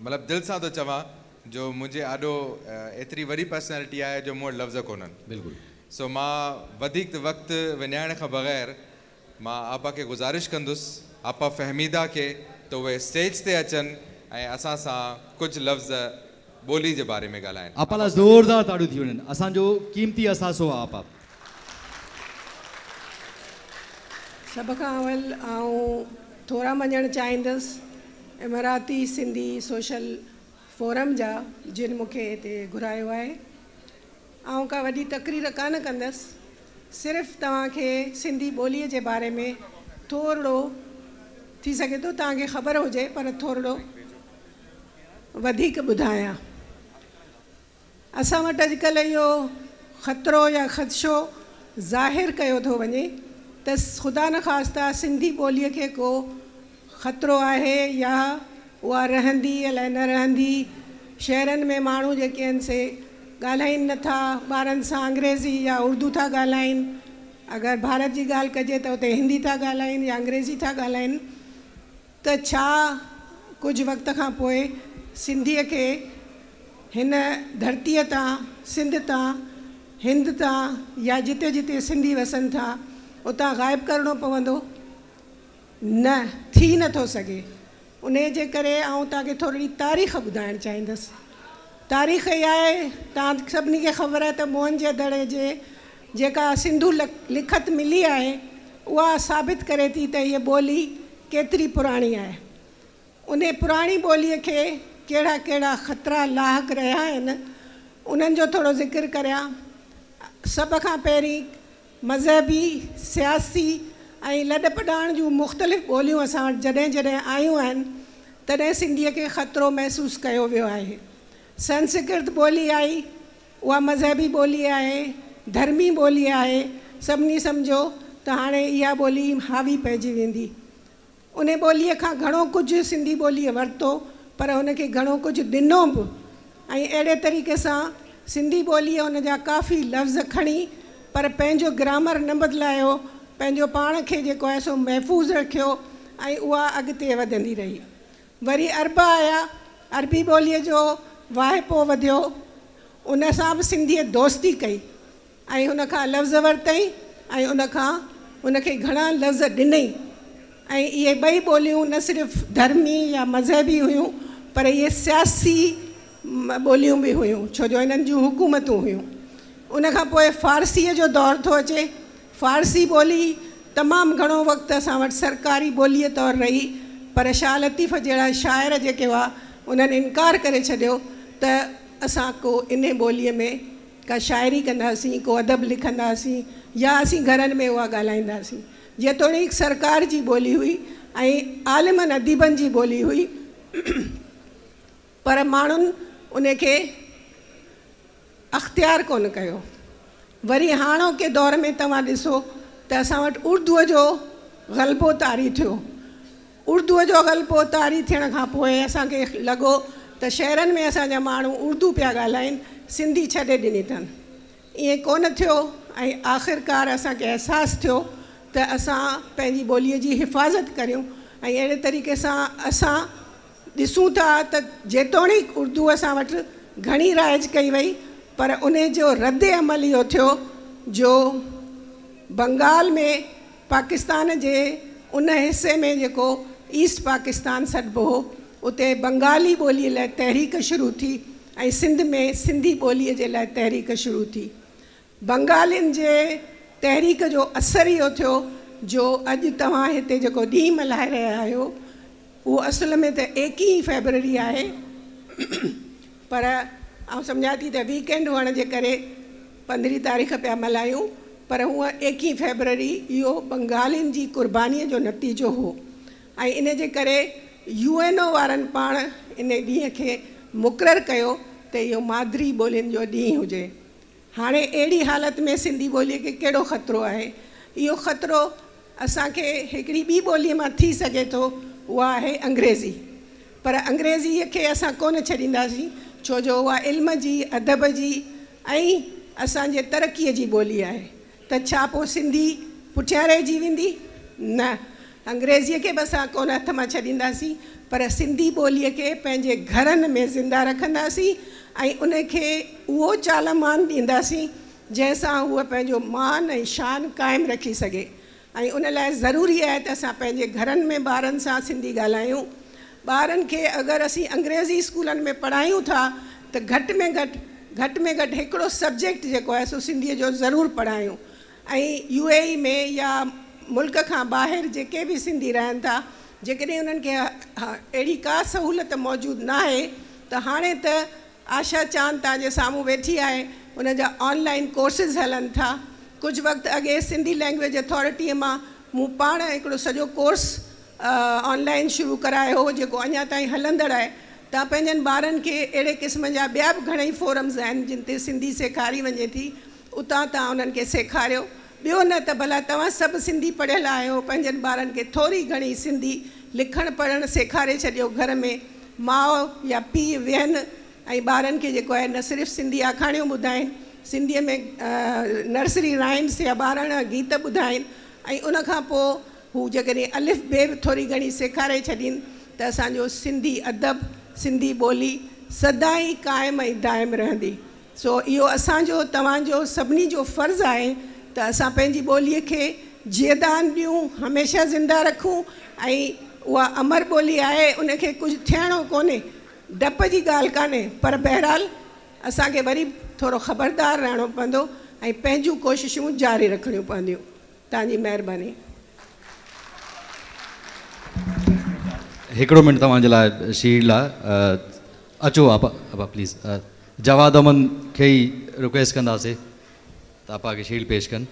مطلب دل سان ٿو چوان جو منهنجي آڏو ايتري وڏي پرسنالٽي آهي جو مون وٽ لفظ ڪونهن. بلڪل. سو مان وڌيڪ وقت وڃائڻ کان بغير مان آپا کي گذارش ڪندس آپا فهميده کي ته اهي اسٽيج تي اچن ۽ اسان سان ڪجهه لفظ ٻولي جي باري ۾ ڳالهائن. آپا لاء زوردار تاڙيون ٿي وڃن اسان جو قيمتي اثاثو آ آپا. سڀ کان اول آئون ٿورا مڃڻ چاهيندس اماراتي سنڌي سوشل فورم جا جن مون کي هتي گهرايو آهي. آئون ڪا وڏي تقرير ڪانه ڪندس، صرف توهان کي سنڌي ٻوليء جي باري ۾ ٿورڙو، ٿي سگهي ٿو توهان کي خبر هجي پر ٿورڙو وڌيڪ ٻڌايان. اسان وٽ اڄڪلهه اهو خطرو يا خدشو ظاهر ڪيو ٿو وڃي ته خدا نخواسته سنڌي ٻوليء کي ڪو خطرو آهي يا اها رهندي الائي نه رهندي، شهرن ۾ ماڻهو جيڪي آهن سي ڳالهائين نه ٿا، ٻارن سان انگريزي يا اردو ٿا ڳالهائين، اگر ڀارت جي ڳالهه ڪجي ته اتي هندي ٿا ڳالهائين يا انگريزي ٿا ڳالهائين ته ڇا ڪجهه وقت کان پوء سنڌيء کي هن ڌرتيء تان، سنڌ تان، هند تان يا جتي جتي سنڌي وسن ٿا اتان غائب ڪرڻو پوندو؟ نه، ٿي نه ٿو سگهي. انهيء جي ڪري آئون توهان کي ٿورڙي تاريخ ٻڌائڻ چاهيندس. تاريخ اها آهي، توهان سڀني کي خبر آهي ته موهن جي دڙي جي جيڪا سنڌو لکت ملي آهي، اها ثابت ڪري ٿي ته هيء ٻولي ڪيتري پراڻي آهي. انهيء پراڻي ٻوليء کي ڪهڙا ڪهڙا خطرا لاحق رهيا آهن، انهن جو ٿورو ذڪر ڪريان. سڀ کان پهرين مذهبي، سياسي ۽ لڏپلاڻ جون مختلف ٻوليون اسان وٽ جڏهن جڏهن آيون آهن، تڏهن سنڌيء کي خطرو محسوس ڪيو ويو آهي. سنسڪرت ٻولي آئي، اها مذهبي ٻولي آهي، ڌرمي ٻولي آهي، سڀني سمجهيو ته هاڻي اها ٻولي حاوي پئجي ويندي. انهي ٻوليء کان گهڻو ڪجهه سنڌي ٻوليء ورتو، پر هن کي گهڻو ڪجهه ڏنو به ۽ اهڙي طريقي سان سنڌي ٻوليء ان جا ڪافي لفظ کڻي پر پنهنجو گرامر نه بدلايو، پنهنجو پاڻ کي جيڪو آهي سو محفوظ رکيو ۽ اها اڳتي وڌندي رهي. وري عرب آيا، عربي ٻوليء جو واهپو وڌيو، ان سان به سنڌيء دوستي ڪئي. ۽ هن کان لفظ ورتئين ۽ ان کان هن کي گهڻا لفظ ڏنئين ۽ اهي ٻئي ٻوليون نه صرف ڌرمي يا مذهبي هيون پر اهي سياسي ٻوليون به هيون ڇو جو انهن جون حڪومتون هيون. ان کان پوء فارسيء جو دور ٿو اچي. فارسي ٻولي تمام گهڻو وقت اسان وٽ سرڪاري ٻوليء طور رهي پر شاهه لطيف جهڙا شاعر جيڪي هئا انهن انڪار ڪري ڇڏيو ته اسان ڪو انهي ٻوليء ۾ ڪا شاعري ڪنداسين، ڪو ادب لکنداسين يا اسين گهرن ۾ اها ڳالهائينداسين. جيتوڻيڪ سرڪار جي ٻولي هئي ۽ عالمن اديبن جي ٻولي هئي پر ماڻهن ان کي اختيار ڪونه ڪيو. وري هاڻوڪي دور ۾ توهان ڏسو ته اسان وٽ اردوء جو غلبو طاري ٿيو. اردوء جو غلبو طاري ٿيڻ کان پوء اسان کي لڳو ته شهرن ۾ اسان جا ماڻهو اردو پيا ڳالهائين، سنڌي ڇڏي ڏني اٿن. ائين ڪونه ٿيو ۽ آخرڪار اسان کي احساس ٿيو ته اسان پنهنجي ٻوليء جي حفاظت ڪريون ۽ اهڙي طريقي سان اسان ڏسون ٿا ته جيتوڻيڪ اردو اسان وٽ گهڻي رائج ڪئي وئي پر انهي جو رد عمل اهو ٿيو جو بنگال ۾ پاڪستان جي ان حصي ۾ جيڪو ايسٽ پاڪستان سڏبو هو، اتي بنگالي ٻوليء لاء تحريڪ شروع ٿي ۽ سنڌ ۾ سنڌي ٻوليء جي لاء تحريڪ شروع ٿي. بنگالين جي تحريڪ جو اثر اهو ٿيو جو اڄ توهان هتي جيڪو ڏينهن ملهائي رهيا آهيو، اهو اصل ۾ ته ايڪيهين فيبروري آهي پر آئون سمجهان ٿي ته ويڪ اينڊ هئڻ جي ڪري پندرهين تاريخ پيا ملهايون پر هونء ايڪيهين فيبروري اهو بنگالين جي قربانيء جو نتيجو هو ۽ ان جي ڪري يو اين او وارن پاڻ ان ڏينهن کي مقرر ڪيو ته اهو مادري ٻولين جو ڏينهن هجي. هاڻي اهڙي حالت ۾ سنڌي ٻوليء کي ڪهڙو خطرو آهي؟ اهو خطرو اسان کي هڪڙي ٻي ٻوليء مان ٿي سگهي ٿو، اها آهي انگريزي. پر انگريزيء کي اسان ڪونه ڇڏينداسين، ڇو جو اها علم جي، ادب جي ۽ اسان جي ترقيء جي ٻولي آهي. ته ڇا پوء سنڌي پٺيان رهجي ويندي؟ نه، انگريزيء کي به اسان ڪونه هٿ مان ڇڏينداسين، پر سنڌي ٻوليء کي پنهنجي گهرن ۾ زنده رکنداسين ۽ ان کي اهو چالمان ڏينداسين جنهن سان هوء پنهنجو مان ۽ شان قائم رکي سگهي ۽ ان لاء ضروري آهي ته اسان پنهنجي گهرن ۾ ٻارن سان سنڌي ڳالهايون. ٻارن کي اگر اسين انگريزي اسڪولن ۾ پڙهايون ٿا ته گهٽ ۾ گهٽ گهٽ ۾ گهٽ هڪڙو سبجيڪٽ جيڪو آهي سو سنڌيء جو ضرور پڙهايون ۽ يو اي اي ۾ يا ملڪ کان ٻاهر جيڪي به سنڌي رهن ٿا جيڪڏهن انهن کي اهڙي ڪا سهولت موجود ناهي ته هاڻي ته آشا چاند توهان جي سامهون ويٺي آهي ان جا آن لائين ڪورسز هلن ٿا ڪجهه وقت اڳي سنڌي لينگويج اٿارٽيء مان مون پاڻ هڪڙو سڄو ڪورس آن لائين شروع ڪرايو هو جيڪو اڃا تائين هلندڙ آهي توهان پنهنجن ٻارن کي اهڙي قسم جا ٻيا به گهڻئي فورمز آهن جن تي سنڌي سيکاري وڃي ٿي اتان توهان انهن کي سيکاريو ٻيو نه ته ڀلا توهان سڀ سنڌي پڙهيل آهيو پنهنجن ٻارن کي ٿوري گهڻي سنڌي لکڻ پڙهڻ سيکاري ڇڏيو گهر ۾ ماء يا پيء ويهن ۽ ٻارن کي جيڪو آهي نه صرف سنڌي آکاڻيون ٻڌائين سنڌيء ۾ نرسري رائمس يا ٻاراڻا گيت ٻڌائين ۽ ان کان پوء هو جيڪڏهن الف بي به ٿوري گهڻي سيکاري ڇڏين ته اسان جو سنڌي ادب سنڌي ٻولي سدائين قائم ۽ دائم رهندي. سو اهو اسان جو، توهان جو، سڀني جو فرض آهي ته اسان پنهنجي ٻوليء کي جيئدان ڏيون، هميشه زنده رکون ۽ اها امر ٻولي آهي، ان کي ڪجهه ٿيڻو ڪونهي، ڊپ جي ڳالهه ڪانهي، پر بهرحال اسان کي وري به ٿورو خبردار رهڻو پوندو ۽ پنهنجون ڪوششون جاري رکڻيون پونديون. توهان جي مهرباني. هڪڙو منٽ توهان جي لاء شير لاء اچو آپا آپا پليز جواد احمد کي ئي رڪويسٽ ڪنداسي ته آپا کي شير پيش ڪن.